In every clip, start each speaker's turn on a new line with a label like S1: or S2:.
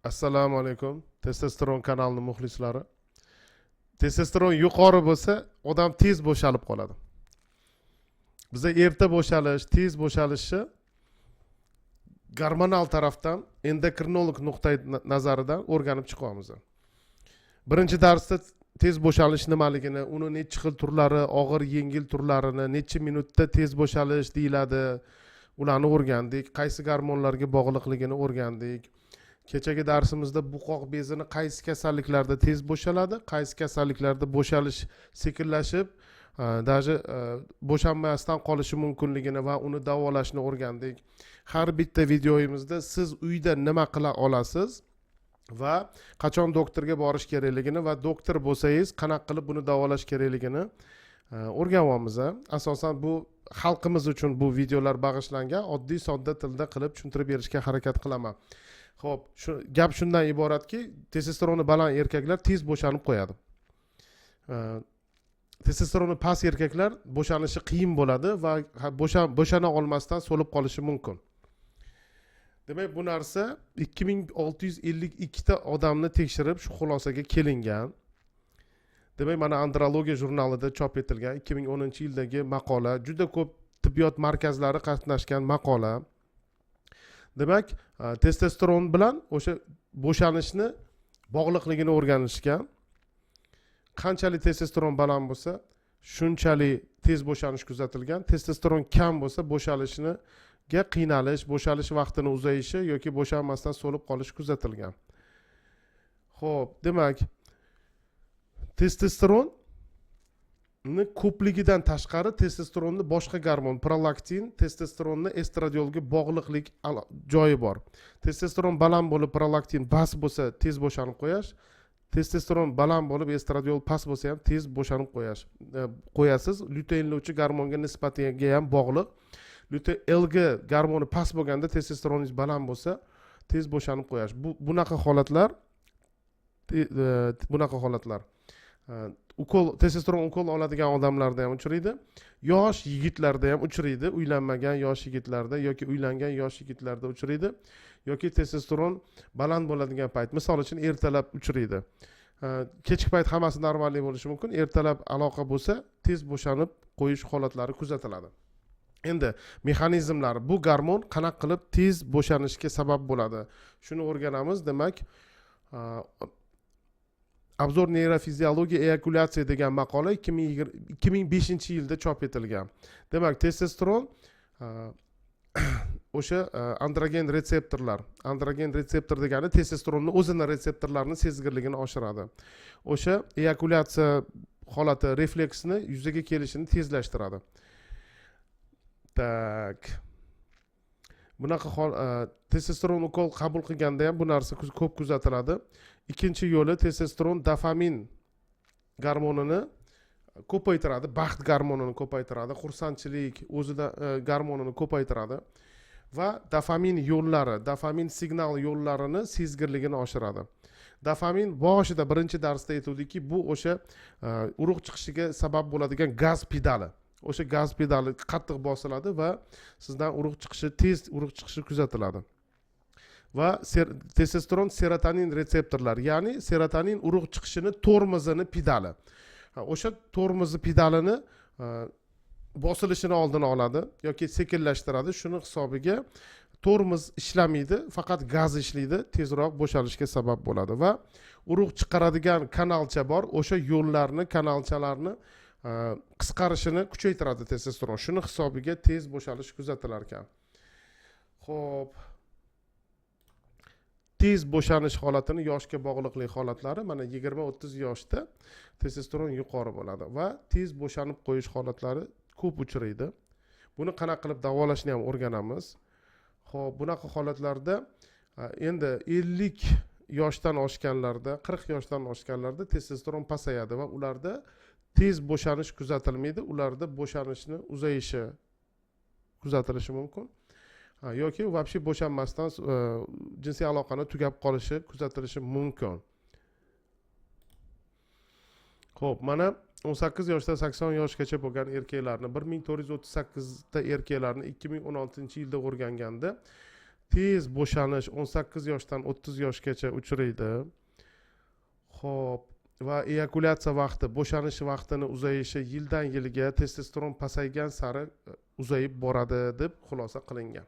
S1: Assalomu alaykum, Testosteron kanalini muxlislari. Testosteron yuqori bo'lsa, odam tez bo'shalib qoladi. Biza erta bo'shalish, tez bo'shalishni gormonal tarafdan, endokrinolog nuqtai nazaridan o'rganib chiqyapmiz. Birinchi darsda tez bo'shalish nimaligini, uni necha xil turlari, og'ir, yengil turlarini, necha minutda tez bo'shalish deyiladi, ularni o'rgandik, qaysi gormonlarga bog'liqligini o'rgandik. Kechagi darsimizda buqoq bezini qaysi kasalliklarda tez bo'shaladi, qaysi kasalliklarda bo'shalish sekinlashib, даже bo'shanmasdan qolishi mumkinligini va uni davolashni o'rgandik. Har bitta videoyimizda siz uyda nima qila olasiz va qachon doktorga borish kerakligini va doktor bo'lsangiz, qanaqa qilib buni davolash kerakligini o'rganyapmiz. Asosan bu xalqimiz uchun bu videolar bag'ishlangan, oddiy sodda tilda qilib tushuntirib berishga harakat qilaman. Ho'p, shu gap shundan iboratki, testosteroni baland erkaklar tez bo'shanib qo'yadi. Testosteroni past erkaklar bo'shanishi qiyin bo'ladi va bo'shana olmasdan so'lib qolishi mumkin. Demak, bu narsa 2652 ta odamni tekshirib, shu xulosaga kelingan. Demak, mana, Andrologiya jurnalida chop etilgan 2010-yildagi maqola, juda ko'p tibbiyot markazlari qatnashgan maqola. Demak, testosteron bilan o'sha bo'shanishni bog'liqligini o'rganishgan. Qanchalik testosteron baland bo'lsa, shunchalik tez bo'shanish kuzatilgan. Testosteron kam bo'lsa, bo'shalishniga qiynalish, bo'shalish vaqtini uzayishi yoki bo'shanmasdan so'lib qolish kuzatilgan. Ho'p, demak, testosteronni ko'pligidan tashqari, testosteronni boshqa gormon, prolaktin, testosteronni estradiolga bog'liqlik joyi bor. Testosteron baland bo'lib, prolaktin past bo'lsa, tez bo'shanib qo'yash, testosteron baland bo'lib, estradiol past bo'lsa ham tez bo'shanib qo'yasiz. Lyuteinlovchi gormonga nisbatiga ham bog'liq. LG gormoni past bo'lganda, testosteroningiz baland bo'lsa, tez bo'shanib qo'yash. Bu bunaqa holatlar ukol, testosteron ukol oladigan odamlarda ham uchraydi, yosh yigitlarda ham uchraydi, uylanmagan yosh yigitlarda yoki uylangan yosh yigitlarda uchraydi yoki testosteron baland bo'ladigan payt, misol uchun, ertalab uchraydi. Kechki payt hammasi нормальный bo'lishi mumkin, ertalab aloqa bo'lsa, tez bo'shanib qo'yish holatlari kuzatiladi. Endi mexanizmlari, bu gormon qanaqa qilib tez bo'shanishga sabab bo'ladi, shuni o'rganamiz. Demak, "Обзор нейрофизиологии эякуляции" degan maqola 2005-yilda chop etilgan. Demak, testosteron o'sha androgen retseptorlar, androgen retseptor degani testosteronni o'zini retseptorlarini sezgirligini oshiradi, o'sha eyakulyatsiya holati, refleksni yuzaga kelishini tezlashtiradi. Так, bunaqa hol testosteron ukol qabul qilganda ham bu narsa ko'p kuzatiladi. Ikkinchi yo'li, testosteron dopamin gormonini ko'paytiradi, baxt gormonini ko'paytiradi, xursandchilik o'zida gormonini ko'paytiradi va dopamin yo'llari, dopamin signal yo'llarini sezgirligini oshiradi. Dopamin, boshida birinchi darsda aytuvdikki, bu o'sha urug' chiqishiga sabab bo'ladigan gaz pedali. O'sha gaz pedali qattiq bosiladi va sizdan urug' chiqishi, tez urug' chiqishi kuzatiladi. Va testosteron serotonin retseptorlar, ya'ni serotonin urug' chiqishini tormozini pedali. Ha, o'sha tormozi pedalini bosilishini oldini oladi yoki sekinlashtiradi. Shuni hisobiga tormoz ishlamaydi, faqat gaz ishlaydi, tezroq bo'shalishga sabab bo'ladi. Va urug' chiqaradigan kanalcha bor, o'sha yo'llarni, kanalchalarni qisqarishini kuchaytiradi testosteron. Shuni hisobiga tez bo'shalish kuzatilar ekan. Ho'p, tez bo'shanish holatini yoshga bog'liqlik holatlari, mana, 20-30 yoshda testosteron yuqori bo'ladi va tez bo'shanib qo'yish holatlari ko'p uchraydi. Buni qanaqa qilib davolashni ham o'rganamiz. Ho'p, bunaqa holatlarda endi 50 yoshdan oshganlarda, 40 yoshdan oshganlarda testosteron pasayadi va ularda tez bo'shanish kuzatilmaydi, ularda bo'shanishni uzayishi kuzatilishi mumkin yoki вообще bo'shanmasdan jinsiy aloqani tugab qolishi kuzatilishi mumkin. Ho'p, mana, 18 yoshdan 80 yoshgacha bo'lgan erkaklarni, 1438 ta erkaklarni 2016-yilda o'rganganda. Tez bo'shanish 18 yoshdan 30 yoshgacha uchraydi. Xo'p, va eyakulyatsiya vaqti, bo'shanish vaqtini uzayishi yildan yilga testosteron pasaygan sari uzayib boradi deb xulosa qilingan.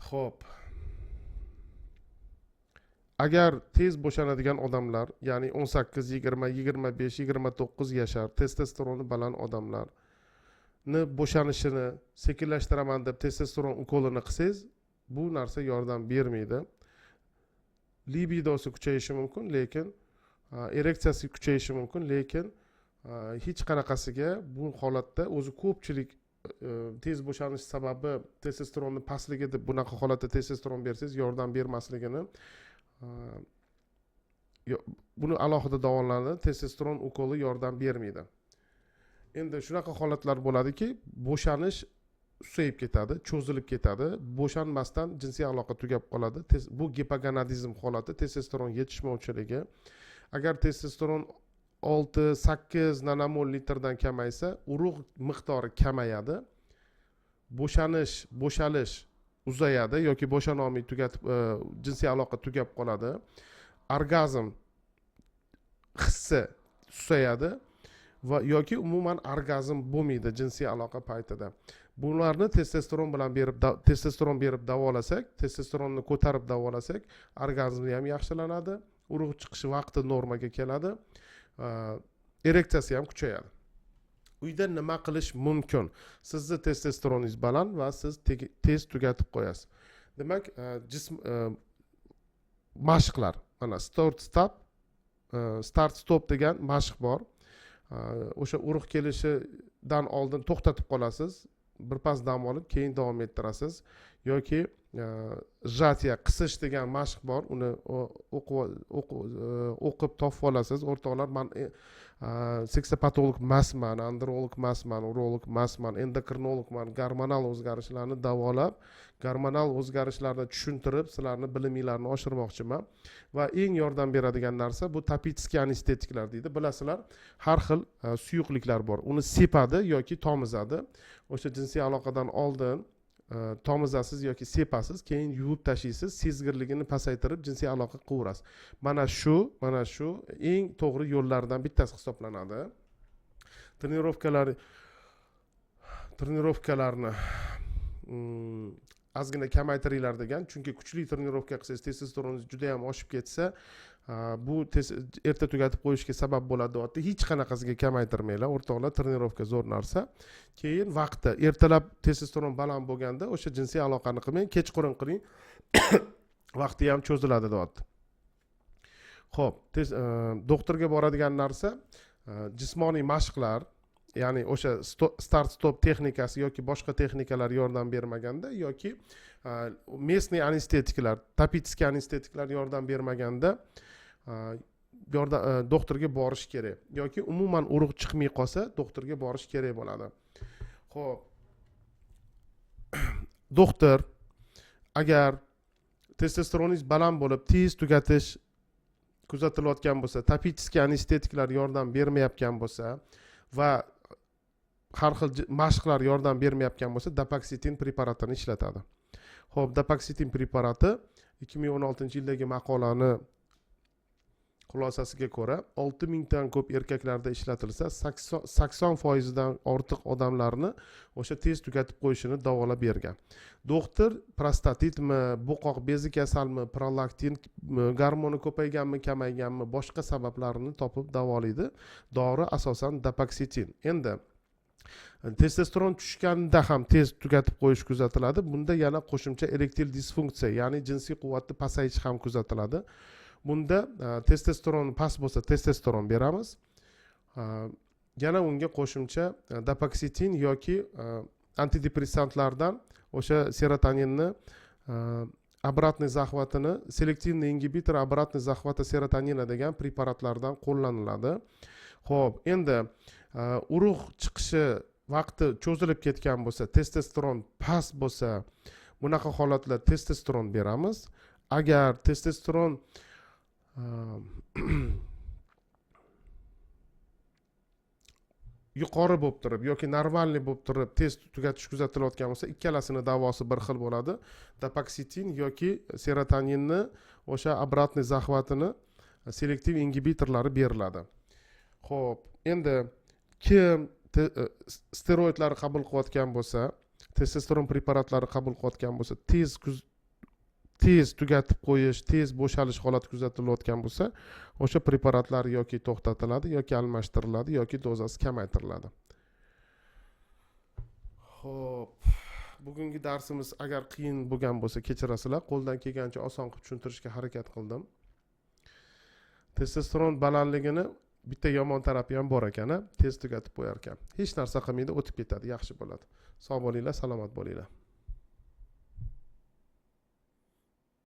S1: Xo'p. Agar tez bo'shanadigan odamlar, ya'ni 18, 20, 25, 29 yashar testosteroni baland odamlarni bo'shanishini sekinlashtiraman deb testosteron ukolini qilsangiz, bu narsa yordam bermaydi. Libidosi kuchayishi mumkin, lekin ereksiyasi kuchayishi mumkin, lekin hech qanaqasiga bu holatda o'zi ko'pchilik tez bo'shanish sababi testosteronni pastligi deb bunaqa holatda testosteron bersangiz yordam bermasligini, buni alohida davolanadi, testosteron ukoli yordam bermaydi. Endi shunaqa holatlar bo'ladiki, bo'shanish susayib ketadi, cho'zilib ketadi, bo'shanmasdan jinsiy aloqa tugab qoladi. Bu gipogonadizm holati, testosteron yetishmovchiligi. Agar testosteron 6-8 nanomol litrdan kamaysa, urug' miqdori kamayadi, bo'shanish, bo'shalish uzayadi yoki bo'shanolmay tugatib, jinsiy aloqa tugab qoladi. Orgazm hissi susayadi va yoki umuman orgazm bo'lmaydi jinsiy aloqa paytida. Bularni testosteron bilan berib, testosteron berib davolasak, testosteronni ko'tarib davolasak, orgazmni ham yaxshilanadi, urug' chiqishi vaqti normaga keladi, ereksiyasi ham kuchayadi. Uyda nima qilish mumkin? Sizni testosteroningiz baland va siz tez tugatib qo'yasiz. Demak, jism mashqlar, mana start stop, start stop degan mashq bor. O'sha urug' kelishidan oldin to'xtatib qolasiz, birpas dam olib keyin davom ettirasiz yoki сжатие, qisish degan mashq bor, uni o'qib topib olasiz. O'rtoqlar, man seksopatolog emasman, androlog emasman, urolog emasman, endokrinologman. Gormonal o'zgarishlarni davolab, gormonal o'zgarishlarni tushuntirib, sizlarni biliminglarni oshirmoqchiman. Va eng yordam beradigan narsa bu topический anestetiklar deydi. Bilasizlar, har xil suyuqliklar bor. Uni sepadi yoki tomizadi. O'sha jinsiy aloqadan oldin tomizasiz yoki sepasiz, keyin yuvib tashlaysiz, sezgirligini pasaytirib jinsiy aloqa qilaverasiz. Mana shu eng to'g'ri yo'llardan bittasi hisoblanadi. Trenirovkalarni ozgina kamaytiringlar degan, chunki kuchli trenirovka qilsangiz testosteroningiz juda ham oshib ketsa, bu erta tugatib qo'yishga sabab bo'ladi deyapti. Hech qanaqasiga kamaytirmanglar o'rtoqlar, trenirovka zo'r narsa. Keyin vaqti ertalab testosteron baland bo'lganda o'sha jinsiy aloqani qilmang, kechqurun qiling, vaqti ham cho'ziladi deyapti. Xo'p, doktorga boradigan narsa, jismoniy mashqlar, ya'ni o'sha start stop texnikasi yoki boshqa texnikalar yordam bermaganda yoki местный anestetiklar, topический anestetiklar yordam bermaganda, doktorga borish kerak yoki umuman urug' chiqmay qolsa doktorga borish kerak bo'ladi. Xo'p, doktor agar testosteroningiz baland bo'lib tez tugatish kuzatilayotgan bo'lsa, topический anestetiklar yordam bermayotgan bo'lsa va har xil mashqlar yordam bermayotgan bo'lsa, dapoksitin preparatini ishlatadi. Xo'p, dapoksitin preparati 2016-yildagi maqolani xulosasiga ko'ra 6000 dan ko'p erkaklarda ishlatilsa, 80%dan ortiq odamlarni o'sha tez tugatib qo'yishini davolab bergan. Doktor prostatitmi, bo'qoq bezi kasalmi, prolaktin gormoni ko'payganmi, kamayganmi, boshqa sabablarini topib davolaydi. Dori asosan dapoksitin. Endi testosteron tushganda ham tez tugatib qo'yish kuzatiladi. Bunda yana qo'shimcha erektil disfunksiya, ya'ni jinsiy quvvatni pasayishi ham kuzatiladi. Bunda testosteron past bo'lsa testosteron beramiz. Yana unga qo'shimcha dapoksitin yoki antidepressantlardan o'sha serotoninni обратный захватini, селективный ингибитор обратный захвата серотонина degan preparatlardan qo'llaniladi. Xo'p, endi urug' chiqishi vaqti cho'zilib ketgan bo'lsa, testosteron past bo'lsa, bunaqa holatlar testosteron beramiz. Agar testosteron Yuqori bo'lib turib yoki нормальный bo'lib turib tez tugatish kuzatilayotgan bo'lsa, ikkalasini davosi bir xil bo'ladi: dapoksitin yoki serotoninni o'sha обратный захват ini selektiv ingibitorlari beriladi. Ho'p, endi kim steroidlar qabul qilayotgan bo'lsa, testosteron preparatlari qabul qilayotgan bo'lsa, tez tugatib qo'yish, tez bo'shalish holati kuzatilayotgan bo'lsa, o'sha preparatlar yoki to'xtatiladi, yoki almashtiriladi, yoki dozasi kamaytiriladi. Ho'p, bugungi darsimiz agar qiyin bo'lgan bo'lsa, kechirasizlar. Qo'ldan kelgancha oson qilib tushuntirishga harakat qildim. Testosteron balandligini bitta yomon tarafi ham bor ekan, a tez tugatib qo'yar ekan. Hech narsa qilmaydi, o'tib ketadi, yaxshi bo'ladi. Sog' bo'linglar, salomat bo'linglar.